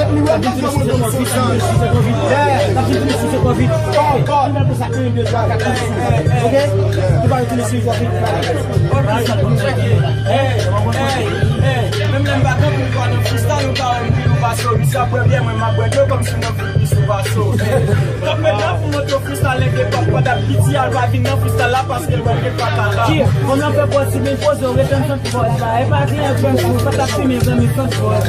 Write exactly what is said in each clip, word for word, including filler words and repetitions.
N ap vin tounen sou se kò vid. N ap vin tounen sou se kò vid. Nou pral pran sa, en, de, twa, kat, senk sou. Oke? Nou pral tounen sou se kò vid. Menm lè m pa t anpil fwa nan freestyle, ou ka wè m pi lou pase w. Misye ap bwè byè, mwen m ap bwè dlo kòmsi m nan fou plis lou pase w. Kanpe la pou montre w freestyle, enke pap pa t ap piti, al pa vin nan freestyle la paske l wè ke l pa ka la. Kòm nan fè pòs, si byen poze w, ret ann sant pòz la. E pa kliyan k fè m sou, pa t ap fimen zanmi sant pòz.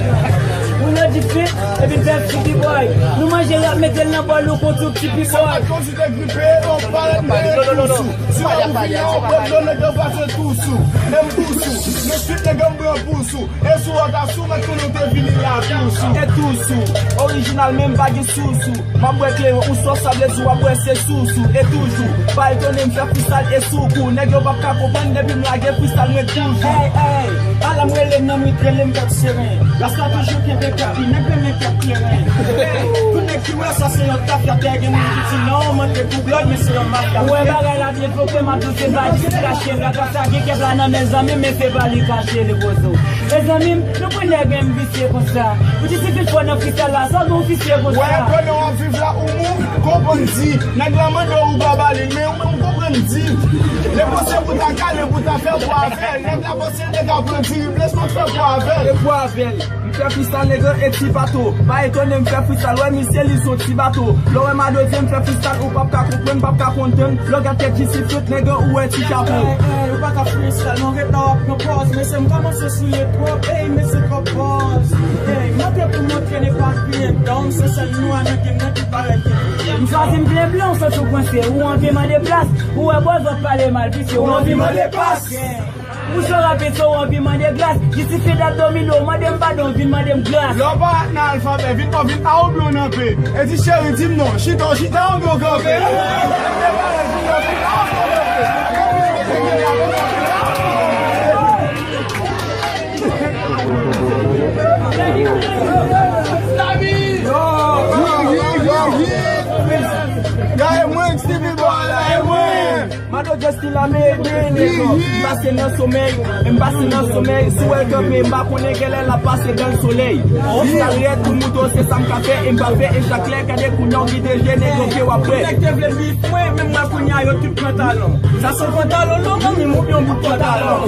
Ou nan dife, epi l fè figi bòy. Nou manje rap, mete l nan bòl, nou konn tou ti pi bòy. Te gripe, on pa rete tousou. Si w ap ou fini, on pran dlo, nèg yo pase tousou. Menm tousou, men swit nèg yo m pran pousou. E sou wòta sou, mèt konnen w te vini la tousou. E tousou, orijinal menm pa gen sousou. M ap bwè kleren ou sòf, sa vle di w ap bwè se sousou. E toujou, pa etone m fè freestyle e sou kou. Nèg yo p ap ka konprann depi m lage freestyle mwen toujou. Ey, ey, ala m rele nan nwit, rele m kèk seren. Rasta toujou kenbe kèk li, nèg renmen kèk kleren. Ey, tout nèg ki wè sa se yon tafya, te gen moun ki di non, mwen te kou blòd, men se yon mafya. Ou wè bagay la byen flope, m ap di w se pa di se kache. Raka sa gen kèk la nan men zanmi, men se pa li kache, li poze w. Mezanmi, nou pran nèg M V C konsa. Ou di si fit fò nan freestyle la, sa w gen w visye konsa. Wè, pandan w ap viv la, ou mou, konprann di. Nèg la mande w, ou pa ba li, men ou menm konprann di. Li panse pou ta kale, pou ta fè pwa avè l. Nèg la panse l te ka pran diri, blès pa fè pwa avè l. E pwa avè l. M fè freestyle nèg e ti bato. Pa etone m fè freestyle, wè misye li son ti bato. Lè w wè Mado di m fè freestyle, ou p ap ka konprann, p ap ka kontann. Lè w gad tèt G C Fit, nèg ou wè ti chapo. Ey, ey, ou pa ka freestyle, non, ret la w ap pran pòz. Mesye, m kòmanse souye twòp, ey, mesye, twòp pòz. Ey, montre pou montre, ne pa kriye dòm, se sèl nwa nan game nan ki parèt. M chwazi m plen blan, w santi w kwense, ou anvi mande plas, ou wè bòz w ap pale mal, visye, ou anvi mande pas. Mouche rapid, so w anvi mande glas, jistifye dat domino, mande m padon, vin mande m gras. Lè w pa nan alfabè, vin pa vin a ou blo nan pe. E di cheri, di m non, chita w chita, ou blo kanpe. Gade mwen, Stevie Boy la, e mwen. Mado Justin la, men, men, men, m pase nan somèy, m pase nan somèy, si w wè l kanpe, m pa konnen genlè l ap pase dan solèy. Jis la rèd pou mouton, se sa m ka fè, e m pa fè, e chak lè, gade kounye a w kite je, nèg yo ke w ap fè. Nèg te vle bif mwen, men mwen kounye a yo tout pantalon. Sa se pantalon non, zanmi m, oubyen yon bout pantalon.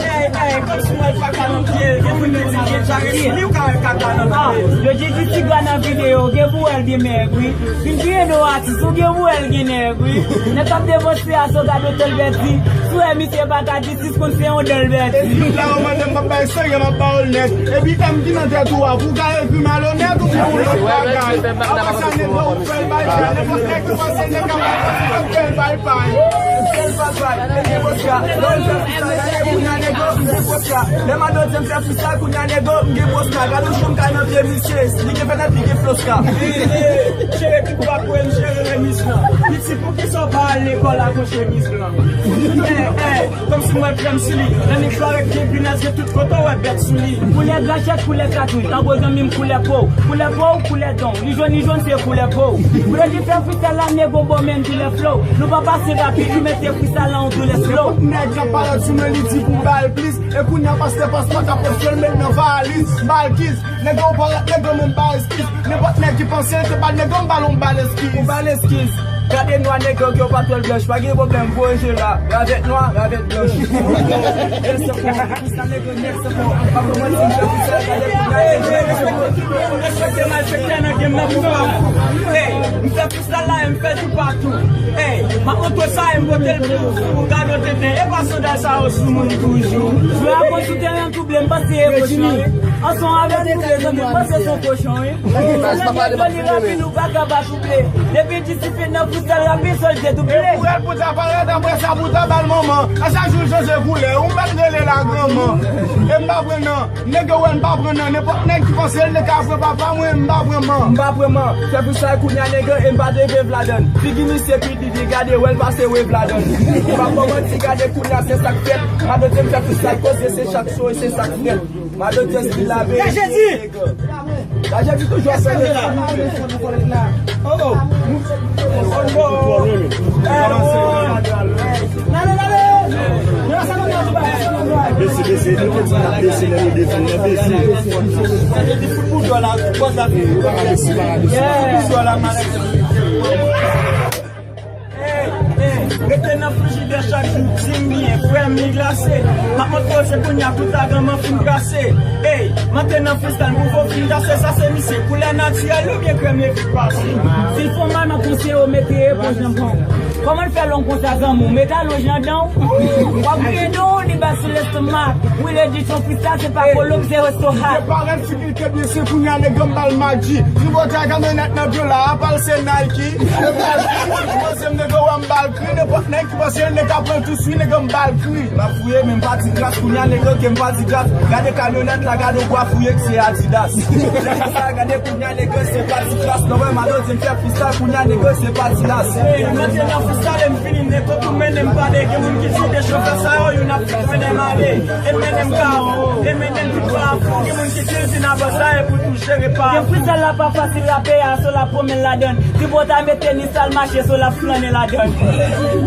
Ey, ey, kòmsi mwen pa ka nan pye l, gen moun ki di gen jarèt sou li, ou ka wè kaka nan pye l. Yo di di ti gwa nan videyo, gen pou wè l gen mèg, wi. Vin kriye non atis, ou gen pou wè l gen nèg, wi. Nèg k ap devanse a, so gade otan l pèdi. Si w wè misye pa ka di sis konn se yon dan l pèdi. Epi la, ou mande m, m ap bay serye, m ap ba w l nèt. Epi M ki nan tèt ou a, pou w ka ekri malonèt, ou pou yon lòt bagay. Apre sa, nèg yo fè l bay bay, nenpòt nèg ki panse nèg ap fè l bay bay. Fè l bay bay, e gen Bòska, lè w fè freestyle, gade kounye a nèg yo, m gen Bòska. Lè Mado di m fè freestyle, kounye a nèg yo, m gen Bòska. Gade yon chanm kay nan pye misye, li gen fenèt, li gen floska. Jere tout bwa pou m jere remiz lan. Piti, poukisa w pa al lekòl ak yon chemiz blan? Ey, ey, kòmsi mwen krèm sou li. Nan mikware gen pinèz, gen tout kote w wè bèt sou li. Koulè gras chèk, koulè katouch. Tango zanmi m, koulè po w. Koulè po w, koulè don w. Li jòn, li jòn, se koulè po w. Pou yo di fè freestyle la, nego bon men di lè flow. Nou pa pase rapid, nou mete freestyle la an tou lè slow. Nèg k ap pale sou mwen, li di pou m ba l plis. E kounye a pastè pas mwen k ap pòs yo l met nan valiz. M ba l kiz. Nèg yo parèt, nèg yo menm ba eskiz. Nenpòt nèg ki panse l te ba nèg yo, m ba l yon bal eskiz. Yon bal eskiz. Gade nwa nèg yo, yo pa twèl blanch. Pa gen pwoblèm, voye je la. Ravèt nwa, ravèt blanch. Nèg sa fò, nèg sa fò. Pa pran manti, m fè freestyle, gade kounye a. Respekte malfektè nan game nan pou pa fou. Ey, m fè freestyle la, e m fè toupatou. Ey, m ap montre sa, e m pote l pou ou. Gade w tenten, e pa sandal sa yo sou moun toujou. Jwe a bon sou teren. Touble, m panse e kochon, wi. Ansanm avè touble, zanmi, m panse se yon kochon, wi. Nan nèg yo li rapid, ou pa ka pa touble. Depi di si fit nan freestyle, rapid, soldye touble. E pou rèd pou ta parèt, apre sa pou ta ba l manman. A chak jou l chanje koulè, ou mèt rele la granman. E m pa pran nan, nèg yo wè m pa pran nan. Nenpòt nèg ki panse l te ka pran papa mwen, m pa pran man. M pa pran man. Fè freestyle kounye a nèg yo, e m pa te viv ladann. Figi misye pi didi, gade wè l pase wave ladann. M pa pran manti, gade kounye a se sa k fèt. Mado di m fè freestyle, koze se chak show, e se sa k fèt. Mado Justin la, men. Lajezi! Lajezi toujou ap fè sa. Oh, oh. L ale, l ale! Yo, sa nan men an, Bese, bese, nou te di n ap bese lè nou defann nan, bese. Sa te di fout boudò la, bòs la fini. Bese, bese. Fout boudò la, malè. Ey, ey, rete nan frijidè chak jou, di m byen, frè m, li glase. M ap montre w se kounye a tout aganman fin kase. Ey, mante nan freestyle, nouvo fin kase, sa se misye. Koulè natirèl oubyen krèm leve pase. Si l fè w mal, m ap konseye w mete eponj nan men w. Kòman l fè long konsa, zanmi w? Met alonj nan dan w. W ap griyen dan w, li bat sou lestomak. Wi, lè di son freestyle, se pa kolonb, se resto hak. Yo parèt figi l te byen, se kounye a nèg yo m ba l Maggi. Tripotay kamyonèt nan vyola, apa l se Nike. Yo panse m nèg yo wè m ba l kri, nenpòt nèg ki panse l nèg ka pran tou swi, nèg yo m ba l kri. M ap fouye, men m pa di kras, kounye a nèg yo ke m pa di kras. Gade kamyonèt la, gade w kwa fouye k se Adidas. Se sa, gade kounye a nèg yo se pa di kras. Non, wè, m a di m fè freestyle, kounye a nèg yo se pa di las. Ey, m rantre nan freestyle, m fini nèg yo tou mennen m pale. Gen moun ki di de chofè sa yo, youn ap fè mennen m ale. E mennen m kawo, e mennen m tout pa afon. Gen moun ki di l vin avan sa, e pou tou jere pa afon. Gen freestyle la pa fasil, rape a, so l ap pwomennen ladann. Tripotay mete ni sal mache, so l ap flannen ladann.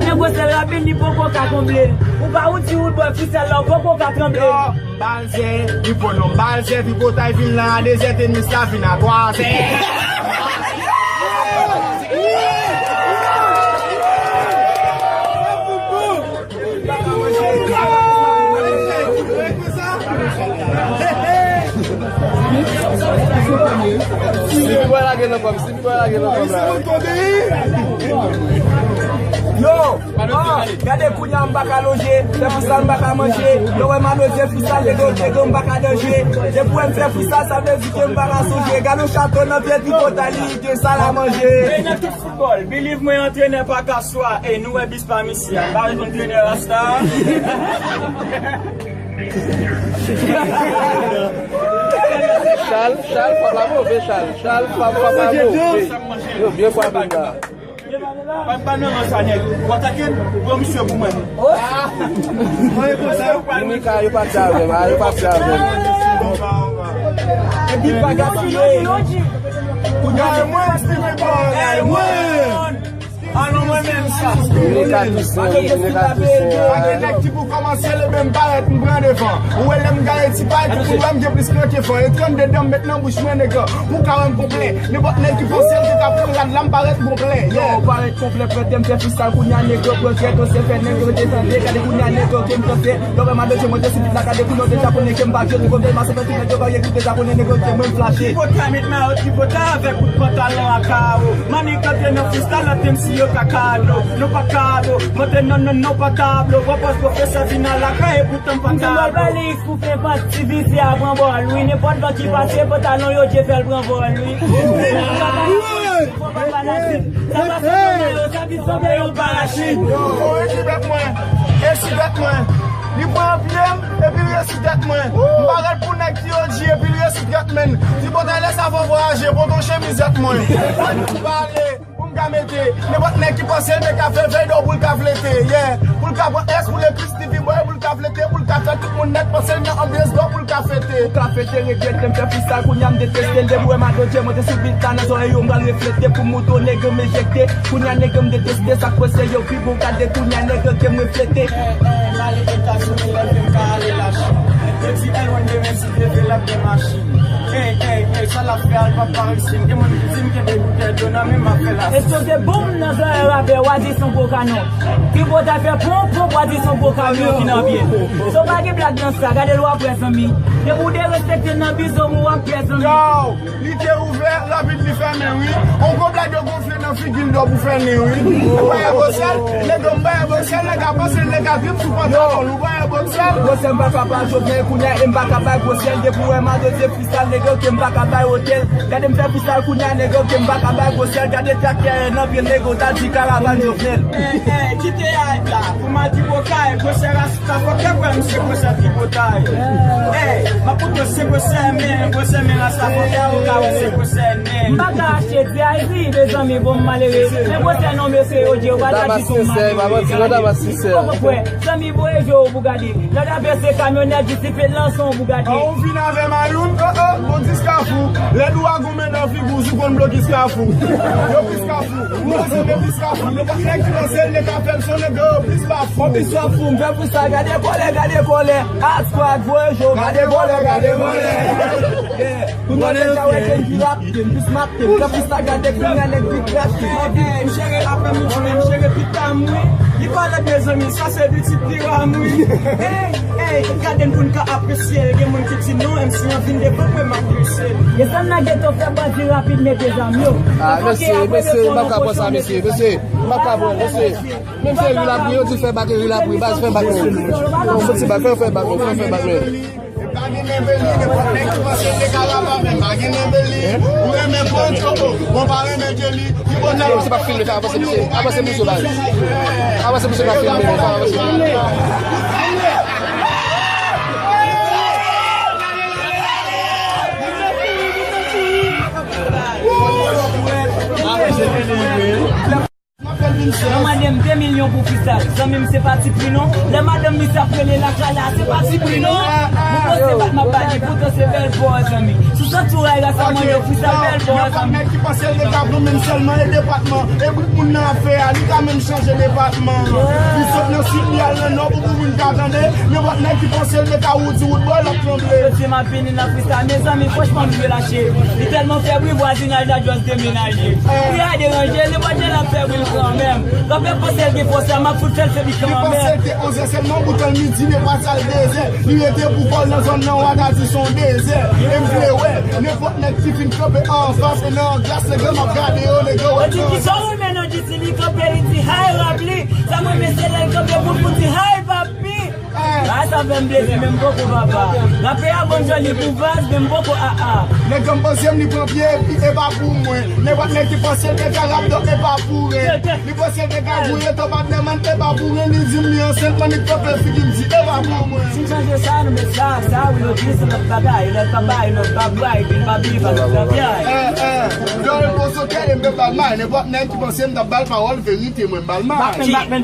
Men gwosè l rapid, li poko ka konble l. Ou pa ou ti wood boy, freestyle la, ou poko ka tranble l. Balzè, li pwonon Balzè, Tripotay vin lan a dezè, tenis la vin a twazè. Si pi bò lage nan kòm, si pi bò lage nan kòm la. Yo! Ah, gade kounye a m pa ka lonje, fè freestyle m pa ka manje. Yo wè m a lonje freestyle, nèg yo, nèg yo m pa ka danje. Depi w wè m fè freestyle, sa vle di ke m pa ka sonje. Gade yon chato nan pye Tripotay, li gen sal a manje. Ey, nan tout foutbòl, believe mwen, antrenè pa ka swa. Ey, nou wè bis pa misye a, m pa rekonn trenè rasta a. Chal, Chal, pa pa move, Chal. Chal, pa pa move. Yo byen frape la. Pa pa nan rans a nèg. Ou atake m, pran misye pou mwen. Mwen konsa. Nika, yo pa t sa avè m, yo pa t sa avè m. Epi pa gaspiye. Kounye a mwen, Steven Paul, mwen. Alon mwen menm sa. Nika tousen, Nika tousen. Pa gen nèg ki pou kòmanse, leve m parèt, m pran devan. Ou wè lè m gaye ti pay, pou wè m gen plis kran ke fan. E trannde dan m met nan bouch mwen, nèg. Pou ka wè m konplè. Nenpòt nèg ki panse l te ka pran rad la, m parèt konplè. Yo, parèt konplè, prete m fè freestyle, kounye a nèg yo pran kè, kanse fè nèg yo te tande, gade kounye a nèg yo ke m kanse. Yo wè m a danje, mwen te sou bit la, gade koulè de japonè ke m pa jwe, tout kote m a sou fè tout nèg yo gaye, koute japonè, nèg yo ke mwen m flache. Tripotay met mayòt, Tripotay avèk kout pantalon a kawo. Mani kanpe nan freestyle, lòt M C yo ka kado. Nou pa kado, monte non, non, non, pa tablo. Bon pòs pwofesè vin a lakay, e poutan m pa tablo. Pou fè pati, vizye a pran bòl, wi. Nenpòt van ki pase, pantalon yo, je fè l pran vòl, wi. Fò pa fanatik. Sa pa sanble yo, sa vin sanble yon parachit. Yo, resi tèt mwen, resi tèt mwen. Li pran pye m, epi l resi tèt mwen. M pa rèd pou nèg ki O G, epi l resi tèt mwen. Tripotay lè sa fò vwayaje, pote yon chemiz tèt mwen. Mwen di m pale. Pou m ka mete, nenpòt nèg ki panse l te ka fè vèy dò pou l ka flete, yeah. Pou l ka pran S pou le Christy V-Boy, pou l ka flete, pou l ka fè tout moun nèt panse l nan anbyans dò pou l ka fete. Pou ka fete, regrèt, m fè freestyle, kounye a m deteste l, depi w wè m a dodje, mwen te sou beat la, nan zòrèy yo, m pral reflete, pou m mouton nèg yo m ejekte, kounye a nèg yo m deteste, sa k panse yo pi bon, gade kounye a nèg yo ke m reflete. Ey, ey, m ale Etazini, lève m ka ale Lachin. Yo di Elwin demen si develop de machin. Ey, ey, ey, sa l ap fè a, l p ap pa reyisi. Gen moun ki di m kenbe boutèy dlo nan men m, m ap fè la. Eksplose boum nan zòrèy rapè, w a di s on gwo kanon. Tripotay fè pon, pon, w a di s on gwo kamyon ki nan pye. So pa gen blag nan sa, gade l w ap wè zanmi. Depi w derespekte nan bizòm ou w ap pè zanmi. Yo, li te ouvè, rapid li fèmen wi. On gwo blag yo gonfle nan figi l dò pou fè nen wi. Ou pa wè gwosè l, nèg yo m pa wè gwosè l, nèg a panse nèg a trip sou pantalon l, ou pa wè gwosè l. Gwosè m pa ka bay Jovenel kounye a, e m pa ka bay gwosè l, depi w wè m a dodje freestyle, nèg yo ke m pa ka bay otèl. Gade m fè freestyle kounye a, nèg yo ke m pa ka bay gwosè l, gade traktè nan pye nèg yo, ta di karavàn Jovenel. Ey, ey, kite hype la, pou m a di bokay, gwosè rasta fòkè kwè m se gwosè Tripotay. Ey, m ap montre w se gwosè men, gwosè men rasta fòkè, ou ka wè se gwosè nen. Ka achte D I Z, mezanmi, bon, m malere. Men gwosè non mesye yo di, yo pa ta di Damas sinsè, pa manti non, Damas sinsè. Ou konprann? Zanmi, voye je w pou gade. Lè w ta pèse kamyonèt, jistifye lanson pou gade. An, ou vin avè Mayoun, oh, oh, bon, dis Kafou. Lè dwa gonmen nan figi w, si w konn blokis Kafou. Yo plis Kafou. Nou ansanm, yo plis Kafou. Nenpòt nèg ki panse l te ka fè l, se yon nèg yo plis Kafou. Bon, plis Kafou, m fè pou sa, gade kòlè, gade kòlè. Hot squad, voye je w, gade kòlè, gade kòlè. Yeah. Kounye a, deja wè ke m pi rapid, m plis mate, m plis ta gade kounye a nèg pi rapid. Ey, ey, m jere apre midi, men m jere pita m, wi. Li pa lòt, mezanmi, sa se pitit piram, wi. Ey, ey, gade n pou n ka apresye l. Gen moun ki di non, M C an vin devan mwen, m apresye l. Desann nan geto, fè bandi rapid, mete zam yo. Ah, mesye, mesye, m pa ka pran sa, mesye, mesye, m pa ka pran, mesye. Menm se ri l ap ri, yo di fè bak, ri l ap ri, baz fè bak, men. Yon ti bak, fè, fè bak, men, fè, fè bak, men. Pa gen men beli, nenpòt nèg ki panse l te ka rap avè m, pa gen men beli. Ou renmen pran tchopo, bon pa renmen jeli. Ki bon nèg. Misye pa filme, fè avanse misye, avanse misye, baz. Avanse misye, pa filme, fè avanse. Yo mande m de milyon pou freestyle. Zanmi m, se pa ti pri non. Lè madanm misye ap rele lakay la, se pa ti pri non. Bon, bon, se bat m ap ba li, poutan se bèl bò, zanmi. Sou sant touray rasa mwen yo, freestyle bèl bò, zanmi. Nenpòt nèg ki panse l te ka pran menm sèlman e depatman. E bout moun nan ap fè a, li ka menm chanje depatman. Li sot nan sid, li al nan nò pou pou moun ka tande. Nenpòt nèg ki panse l te ka woudi wout bò, l ap tranble. Mesye, m ap vini nan freestyle, mezanmi, franchman, m relache. Li tèlman fè bri, vwazinaj la just demenaje. Bri a deranje, nenpòt jan l ap fè bri l kanmenm. Kanpe panse l gen fòs la, m ap fout fè l fè bri kanmenm. Li panse l te onz è sèlman, poutan l midi, men pa sa l dezè. Li rete pou kò l nan zòn nan, w a ka di s on dezè. E m vle wè, nenpòt nèg ki fin kanpe anfas, e nan anglas, nèg yo m ap gade yo, nèg yo wè. Yo di ki sa w renmen nan G T, li kanpe, li di, "Hi, Rabli." Sa m renmen, se lè l kanpe pou l, pou l di, "Hi, papi." Ah, sa fè m plezi, men m poko papa. Rapè a bon jan li pou vaz, men m poko a a. Nèg yo m panse m li pran pye, epi e pa pou mwen. Nenpòt nèg ki panse l te ka rap, donk e pa pou ren. Li panse l te ka gouye, to patnè man, e pa pou ren. Li di m li ansent, man, li kanpe figi m di, e pa pou mwen. Si m chanje sa, nou met sa, sa, wi, nou di se lòt bagay, lòt bagay, lòt bagay, vin pa bif avèk lòt bagay. Eh, eh, Dòl bon sokè, e m te ba l may. Nenpòt nèg ki panse m t ap ba l pawòl verite, mwen ba l may.